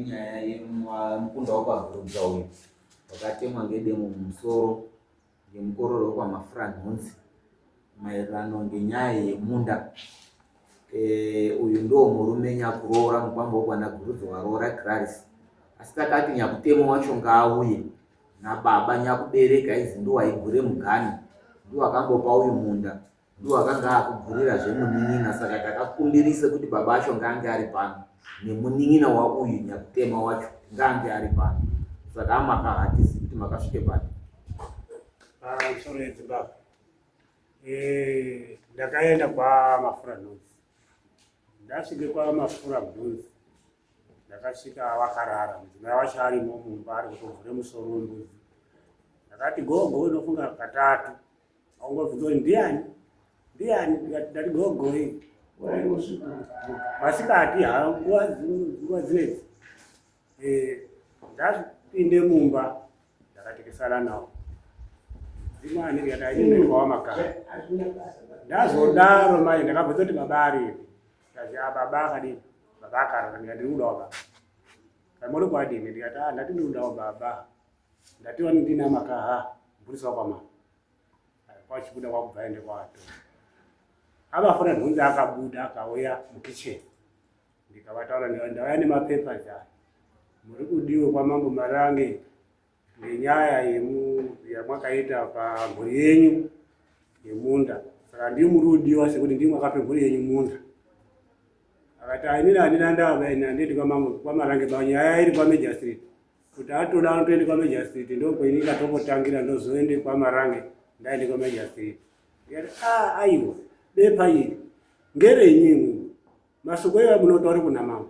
ngenyaya yemukunda wekwaGurudza uyu wakatemwa ngedemo mumusoro ngemukororo wekwaMafuranhunzi maererano ngenyaya yemunda. Uyu ndo murume nyakuroora mukwambo wekwana Gurudzo waroora Claris, asi takati nyakutema wacho ngaauye nababa nyakubereka izi ndo waigure mugani, ndo akambopa uyu munda, ndo akanga akugurira zvemunin'ina. Saka takakumbirisa kuti baba acho ngaange ari pano nemunin'ina wauyu nyakutema wacho ngaange ari pano. Saka amaka hatizi kuti makasvike pano. Pamusoro yeZimbabwe, ndakaenda kwaMafuranhunzi. Ndasvike kwaMafuranhunzi, ndakasvika vakarara, mudzimai wacho arimo mumba ari kutovhura musoro wembudzi. Ndakati gogo, unofunga katatu aungobvunza kuti ndiani ndiani. Ndikati ndati gogo iyi masikati, ha nguva dzinedzi. Ndapinde mumba, ndakatekesana nawo dzimani, ndikati aininoitwa wamakara. Ndazodaro mai ndakabvunza kuti baba aripi. Ndikazi a baba akadini, baba akarara. Ndikati ndiri kudawo baba. Kamuri kwadini? Ndikati a ndati ndiri kudawo baba, ndati wani ndina makaha mupurisa wakwamama kwachibuda kwakubva aende kwato avafona nhunzi. Akabuda akauya mukicheni, ndikavataura, ndauya nemapapers aya, muri kudiwe kwaMambo Marange ngenyaya yamwakaita pamhuri yenyu yemunda, saka ndiyo muri kudiwa sekuti ndiyo mwakape mhuri yenyu munda. Akati ainini handina ndava, ini handiendi kwamambo kwaMarange, panyaya iri kwamagistrate, kuti atoda anotoende kwamagistrate, ndokweni ikatokotangira, ndozoende kwaMarange ndaende kwamagistrate. Ndikati a aiwa, bepa iri ngerenyu imwe, masoko iwa munotaura kuna mambo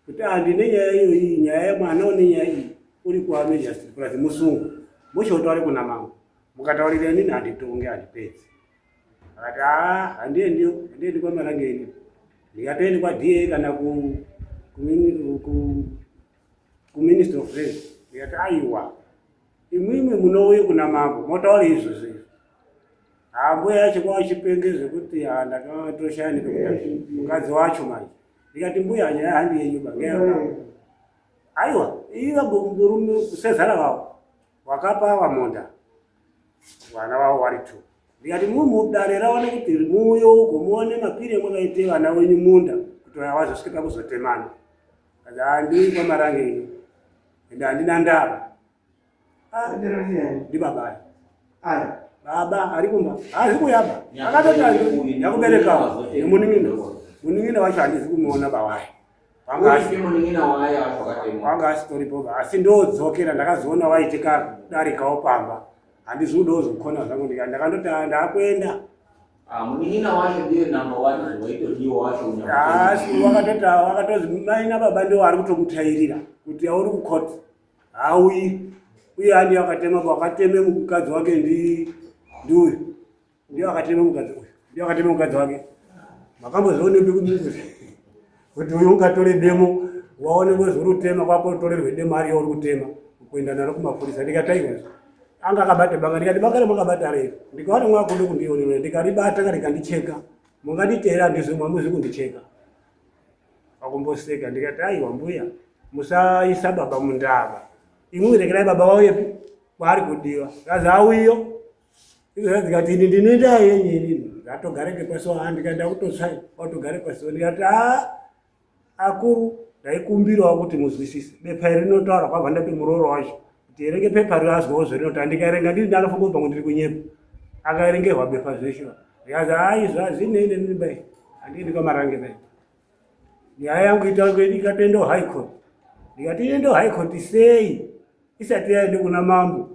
kuti handine nyaya iyoyi, nyaya yemwana une nyaya iyi uri kwamagistrate plus musungu, mochotaure kuna mambo, mukataurira inini handitonge, handipedzi. Akati aa handiendi, handiendi kwaMarange ini, ndikatoende kwaDA kana kuMinister of Health. Ndikati aiwa, imwimwi munouye kuna mambo motaura izvozvo izvo. Hambuya yacho kwachipenge zvekuti ndakatoshaya nepekuti mukadzi wacho manje. Ndikati mbuya, nyaya handi yenyu ba, ngeyababa. Aiwa, iva murume sezara vavo wakapa vamunda, vana vavo vari two. Ndikati mumudare raone kuti muuye uko muone mapiri emwakaite vana wenyu munda kuti vazosvika pakuzotemana. Kazi handii kwaMarange ini ende handina ndava. Ndibaba baba ari kumba haazi kuyaba, akatoti yakuberekawo nemunin'ina. Munin'ina wacho handizi kumuona bawai, wanga asitoripo, asi ndodzokera ndakazoona waitika darikawo pamba, handizi kudawo zvokukona zvangu, ndakandoti ndakuenda. Munin'ina wacho ndiye number one waitodiwa wacho. Asi wakatoti wakatozi mai nababa ndiwo ari kutomutairira kuti auri kukoti hauyi, uye handi akatema, wakateme mukadzi wake ndi ndiuyu, ndiye akatema mukadzi uyu, ndiye akatema mukadzi wake. Makambozvionepi kuti uyu ungatore demo waone kwezi uri kutema kwako, utorerwe demo ariyo uri kutema kuenda naro kumapurisa? Ndikataiwa anga akabata banga, ndikati banga ramakabata rei? Ndikaona mwakude kundionera, ndikaribata rikandicheka, munganditeera? Handizvo mwamuzi kundicheka. Vakumboseka. Ndikati aiwa mbuya, musaisa baba mundava, imwi rekerai baba vauyepi kwaari kudiwa. Kazi auyo izvo. Ndikati ini ndine ndaa yenyu inini, ngatogareke pasiwo. Ha, ndikaenda kutotsvai watogare pasiwo. Ndikati a akuru, ndaikumbirawo kuti muzwisise bepa iri rinotaura. Kwabva ndape murooro wacho kuti erenge pepa riro azwawo zverinotaura. Ndikaerenga ndiri ndanofunga kuti pamwe ndiri kunyepa, akaerengerwa bepa zveshe. Ndikazi hai, izvo hazvinei nenini bai, handiendi kwaMarange bai, nyaya yangu ikatoendawo High Court. Ndikati iendewo High Court sei isati yaende kuna mambo?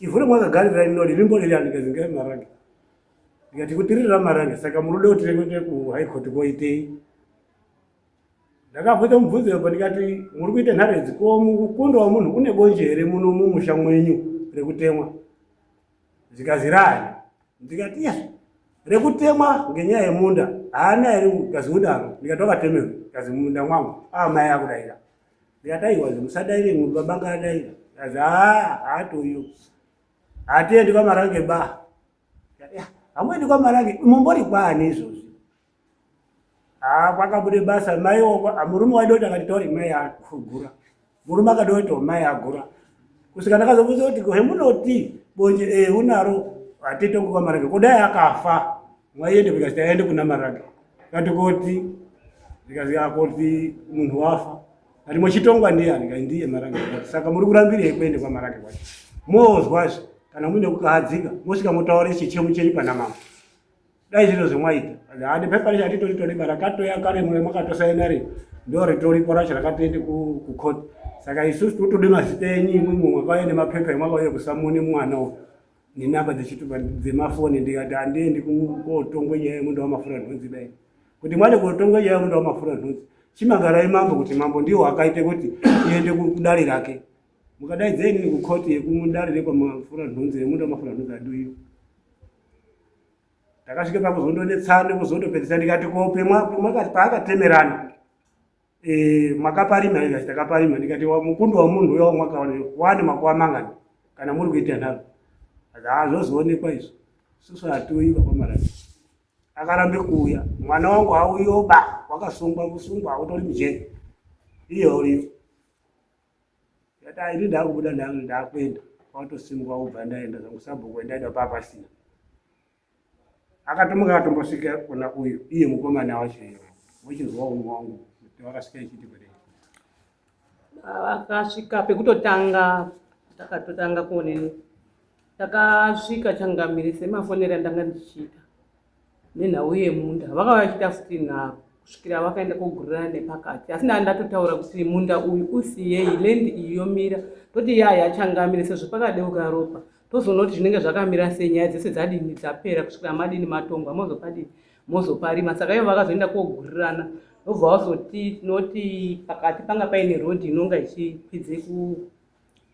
Ivhu remwakagarira rinori rimbo riri handikazi ngeMarange. Ndikati kuti riri raMarange, saka murude kuti rikuende kuHigh Court koitei? Ndakabvunza mubvunzo ipo, ndikati muri kuita nhare idzi ko mukundo wamunhu une bonje here muno mumusha mwenyu rekutemwa? Zvikazi rani. Ndikati iya rekutemwa ngenyaya yemunda haana here? Kazi udaro. Ndikati wakatemewa? Kazi munda mwangu. A mai akudaira. Ndikati aiwa, musadaire, baba ngaadaira. Kazi haa, haatoyo, hatiendi kwaMarange ba. Hamuendi kwaMarange, mumbori kwani izvozvi? Haa kwakabude basa mai murume waida kuti akati tauri mai akugura. Murume akada kuti mai agura. Kusvika ndakazobvunza kuti hemunoti bonje eh unaro hatitongi kwaMarange. Kudai akafa mwaiende kuita taende kuna Marange. Kati koti ndikazi akoti munhu wafa. Kati mochitongwa ndiani? Kati ndiye Marange. Saka muri kurambirei kuende kwaMarange kwacho? Mozwazve kana muine kukahadzika mosvika motaura chichemo chenyu pana mambo. Dai zviro zvemwaita hadi pepa racho hatitori toriba rakatoya kare mwe makatosaina ri ndo ritoripo racho rakatoende kucourt saka isusu totode mazita enyu imwimwe mwakauya nemapepa emwakauya kusamone mwana uyu nenamba dzechitupa dzemafoni ndikati handiendi kotongwe nyaya yemunda wamafura nhunzi dai kuti mwade kotongwe nyaya yemunda wamafura nhunzi chimangarai mambo kuti mambo ndiwo akaite kuti iende kudare rake mukadaidzei nini kucourt yekumudare rekwamafura nhunzi yemunda wamafura nhunzi aduiwa Takasvika pakuzondonetsana nekuzondopedzisa ndikati ko paakatemerana e, makaparima here takaparima ndikati mukundo wamunhu uyo wamwakaona wani makuva mangani kana muri kuita nharo hazvozoonekwa izvo susu hatiuyi vakwamarani akarambe kuuya mwana wangu hauyoba wakasungwa musungwa hautori mujeri iye uriyo Ndati ini ndakubuda ndakuenda kwatosimuka kubva ndaenda zvangu sabhuku wendaida paa pasina. Akatomuka akatombosvika kuna uyu iye mukomana wacho iye wochinzwa umwe wangu kuti wakasvika ichiti kudei. Akasvika pekutotanga takatotanga kuoneni takasvika changamire semafonero andanga ndichiita nenhau yemunda vakauya vachiita futi nharo kusvikira vakaenda kogurirana nepakati asi ndaa ndatotaura kuti munda uyu usiyei land iyi yomira toti yaa yachangamire sezvo pakadeuka ropa tozoona kuti zvinenge zvakamira sei nyaya dzese dzadini dzapera kusvikira madini matongwa mozopadini mozoparima saka ivo vakazoenda kogurirana ndobva vazoti tinoti pakati panga paine road inonga ichikwidze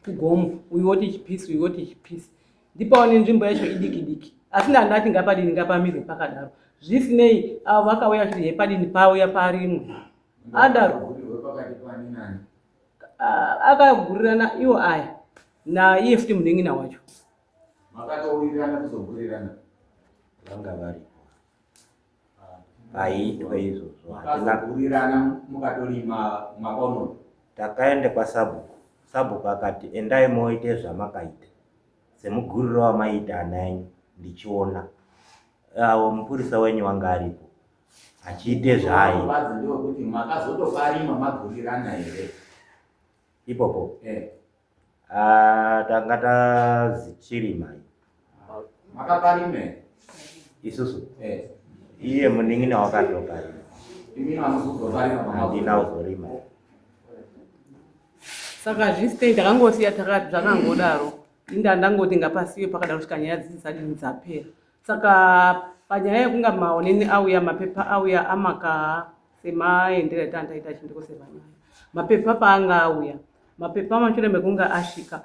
kugomo uyu woti chipisi uyu woti chipisi ndipaone nzvimbo yacho idiki diki asi ndandati ngapadini ngapamirwe pakadaro zvisinei avo vakauya vachiti hepadini pauya parimwe adaro akagurirana iwo aya naiye futi munin'ina wacho makatowirirana kuzogurirana vanga varipo Paiitwa izvozvo hatina mukatorima makono. Takaenda kwasabhuku, sabhuku akati endai moite zvamakaita semuguriro wamaiita ana enyu ndichiona. Awo mupurisa wenyu wanga aripo achiite zvaaita. Badzi ndewekuti makazotoparima magurirana here? Ipopo? Eh. Ah, tanga tazichirima. Makaparime? Isusu? Eh. Iye munin'ina wakatoparima. Imi hamuzoparima Handina kuzorima. Saka zvisinei takangosiya zvakangodaro. Inda ndangoti ngapasiwe pakadaro kusvika nyaya dzisi dzadini dzapera. Saka panyaya yekunga maonini auya mapepa auya amakaha semaendero atandaita chindikoseva nyaya. Mapepa paanga auya mapepa mashure mekunge asvika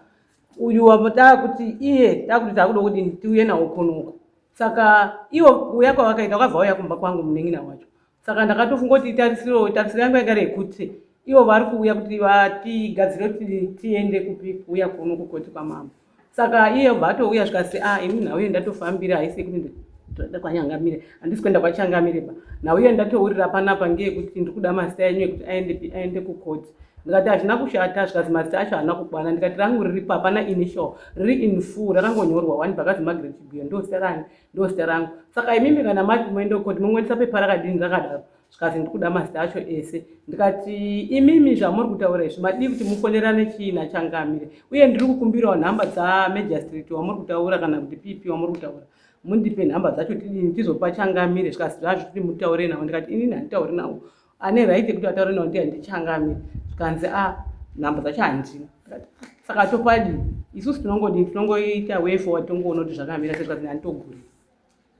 uyu takuti iye takuti takuda kuti tiuye nawo kunoku saka iwo kuuya kwavakaita wakabva wauya kumba kwangu munin'ina wacho saka ndakatofunga kuti itarisiro tarisiro yangu yanga rekuti ivo vari kuuya kuti vatigadzire kuti tiende kupi kuuya kuno kukoti kwamambo saka iye obva atouya zvikasi a ah, ini nhau iyo ndatofambira haisi yekuti ndoda kwanyangamire handisi kuenda kwachangamire ba nhau iyo ndatourira panapa ngeyekuti ndiri kuda mazita enyu ekuti aende aende kukoti ndikati hazvina kushata zvikazi mazita acho haana kukwana ndikati rangu riripo hapana initial riri in full rakangonyorwa one bakazi margaret chibuyo ndo zita rani ndo zita rangu saka imimi kana mati moenda kukoti mongoendesa pepa rakadini rakadaro zvikanzi ndikuda mazita acho ese ndikati imimi zvamuri kutaura izvi madii kuti mufonerane chii nachangamire uye ndiri kukumbirawo nhamba dzamagistrate wamuri kutaura kana kuti pp wamuri kutaura mundipe nhamba dzacho tidini tizopa changamire zvikanzi zvazvo kuti mutaure navo ndikati inini handitauri navo ane right yekuti ataure navo ndiye handichangamire zvikanzi a nhamba dzacho handina saka topadii isusu tinongodii tinongoita way forward tongoona kuti zvakamira sei zvikanzi handitogurira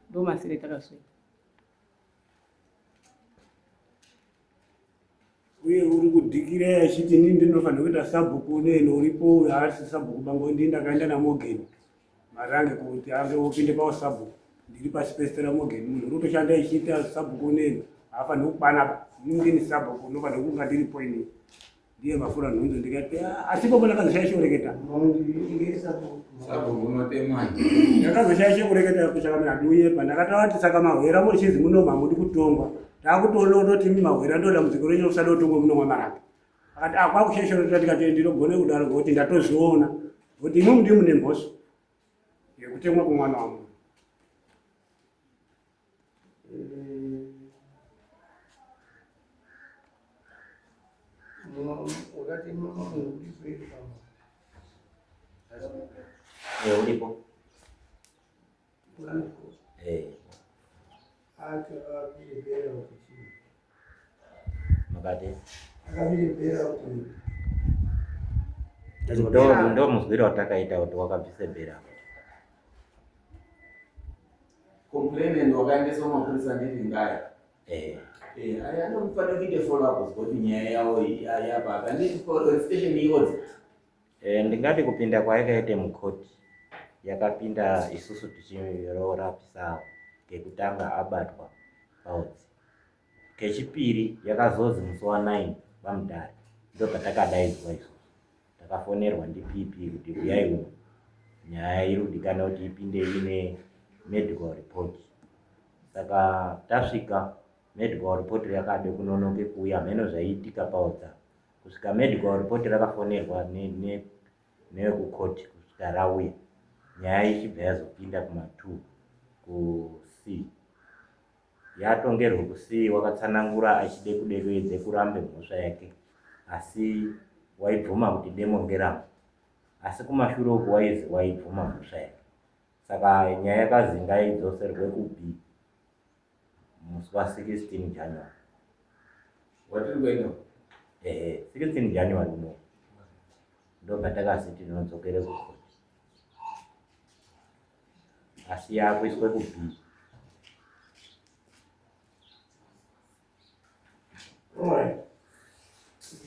ndomasire takazoita Uye uri kudhikira achiti ini ndinofanira kuita sabhuku uneni uripo uyo haasi sabhuku bango ndini ndakaenda naMorgan Marange kuti ange opinde pausabhuku ndiri pasi pezita raMorgan munhu uri kutoshanda ichiita sabhuku uneni haafaniri kukwana ini ndini sabhuku unofanira kunga ndiripo inini ndiye mafura nhunzi ndikati ah, asi ipopo ndakazoshaisha kureketa ndakazoshaisha kureketa kuchakamira duyepa ndakatavati saka mahwera muchizi muno mamudi kutongwa. Ndakutoona kuti imi mahwira ndo dambudziko renyu usada kutongwe muno mwamarambe. Akati ah kwakusheshorera ndikati ndinogone kudaro ngokuti ndatozviona kuti imwe ndimi mune mhosva yekutemwa kwemwana wamunhu. Eh, uripo eh. Makati ndo muzwiro watakaita kuti wakabvise bhera. Complainant wakaendeswa mapurisa ndiri ngaya. Eh. Eh, aya anofanira kuita follow up kuti nyaya yawo yapa. Handiti station iodzi. Eh, ndingati kupinda kwayakaita mukoti yakapinda isusu tichirorapisa kekutanga abatwa paudzi. Kechipiri yakazozi musi wa 9 pamudare ndopatakadaidzwa isusu. Takafonerwa ndiPP kuti uyai uno nyaya iri kudikana kuti ipinde ine medical report. Saka tasvika medical report yakade kunonoke kuuya mheno zvaiitika paudza kusvika medical report rakafonerwa nevekukoti ne, ne kusvika rauya nyaya ichibva yazopinda kuma2 kuc yatongerwe kuc wakatsanangura achide kude kuedze kurambe mhosva yake asi waibvuma kuti demo ngerangu asi kumashure uku waizi waibvuma mhosva yake saka nyaya yakazi ngaidzoserwe kub musi wa 16 January watiri kuenda ehe 16 January uno ndobva takazi tinodzokere kukoti asi yakuiswe ku B. Alright.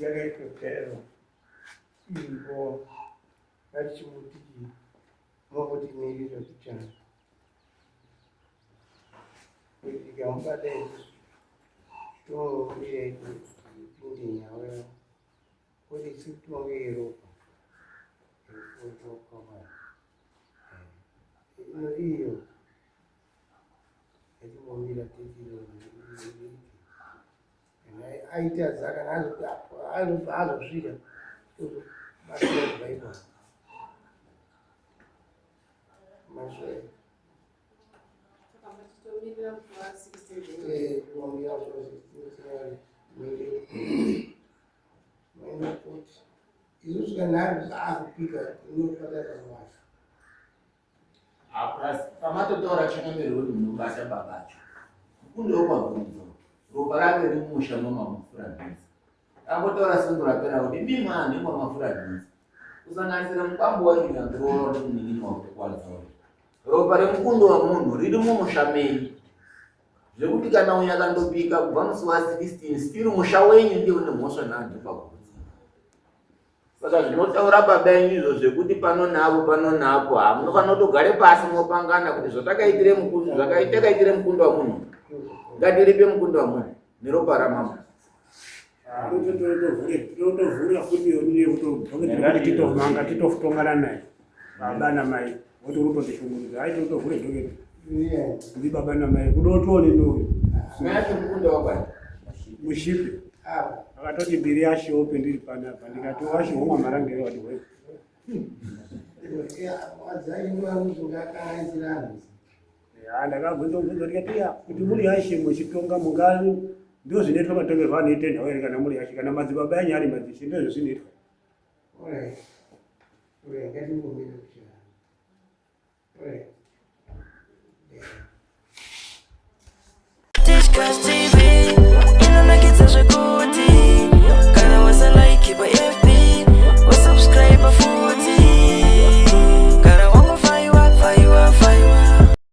Yakaitwa bhero iripo ngatichimuti mokuti mirire kuchana tikamubata isusu tomumbira kuti ipinde nyaya kuti isu tonge yeropa ino iyo yatimbomira titiro aita zaka azosvika tozobatsira kubva ipapo maswera isusu kana akupika inobata pamwasha pamatotaura chakamere kuti munobata babacho mukundi wekwagurudzo ropa rake rimusha mamamufura mhinzi ambotaura svondo rapera kuti mimwa nemwamafura mhinzi kusanganisira mukwambo wenyu yandiroora kuti munin'ini wakukwadza uyu ropa remukundo wemunhu riri mumusha menyu zvekuti kana uyu akandopika kubva musi wa 16 still musha wenyu ndiye une mhosva naanhu pakurudzira saka zvinotaura baba enyu izvo zvekuti pano navo pano napo ha munofanira kutogare pasi mopangana kuti zvatakaitire mukundo zvakaitakaitire mukundo wamunhu ngatiripe mukundo wamunhu neropa ramambo Totovhura futi yoniyekuti titomanga titotongana naye baba namai woti urutotishungurudza ai totovhure dhoketi ndi baba namai kudotione noyo mayake mukundo wakwani mushipi akatoti mbiri yashope ndiri panapa ndikati washomwa marangere wati we ndakabvunza bvunza ndikati ya kuti muri yashe muchitonga mungani ndo zvinoitwa matongerwo anoita nhau here kana muri yashe kana madzibaba enyu ari madzishe ndo zvinoitwa. Discuss.